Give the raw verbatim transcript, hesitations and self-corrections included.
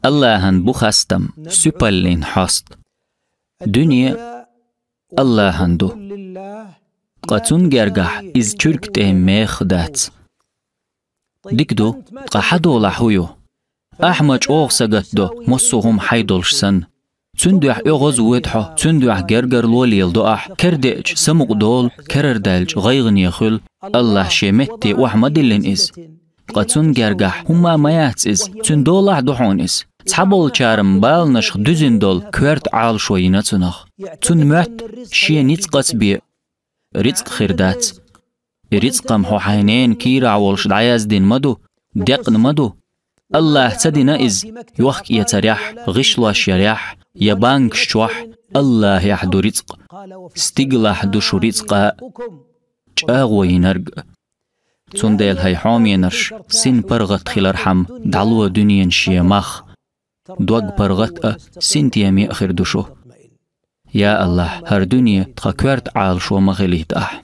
Аллахьан бу хастам, суьпаллин хьост. Дуьне Аллахьан ду. Ткъа цун гергахь иза чуьрк тӀе мех дац. Дика ду, ткъа хьадолахь хӀун ю? Ахьа ма чӀогӀа сагатдо, массо а хӀума хьай долуш санна. Цуьнан дуьхьа оьгӀаз а воьду хьо, цуьнан дуьхьа гергарло леладо ахь, кара деача самукъадолу, карара даьлча гӀайгӀане хуьлу. Аллахь шен метте охьа ма диллина иза. Ткъа цунна гергахь хӀумма а ма яц иза, цуьнан долахь а ду хьуна иза. Цхьаболчара-м баланашха дуьзина долу коьрта Ӏалашо йина цунах. Цунна моьтту шен ницкъаца бен рицкъ хир дац. И рицкъ-м хьо хьайн ненан кийрахь волуш дӀаяздина ма ду, декъна ма ду. Аллахь ца дина иза, йохк-эцарехь, гӀишлош ярехь, я банкаш чохь, Аллахьехь ду рицкъ. Стигалахь ду шу рицкъа а, чӀагӀо йинарг а. Цундела, хӀай хьоменарш, син паргӀат хилархьама, дӀало дуьненан шен мах. Дог паргӀат а, синтеме а хир ду шу. Я Аллахь, хӀара дуьне тхан коьрта Ӏалашо ма хилийта ахь.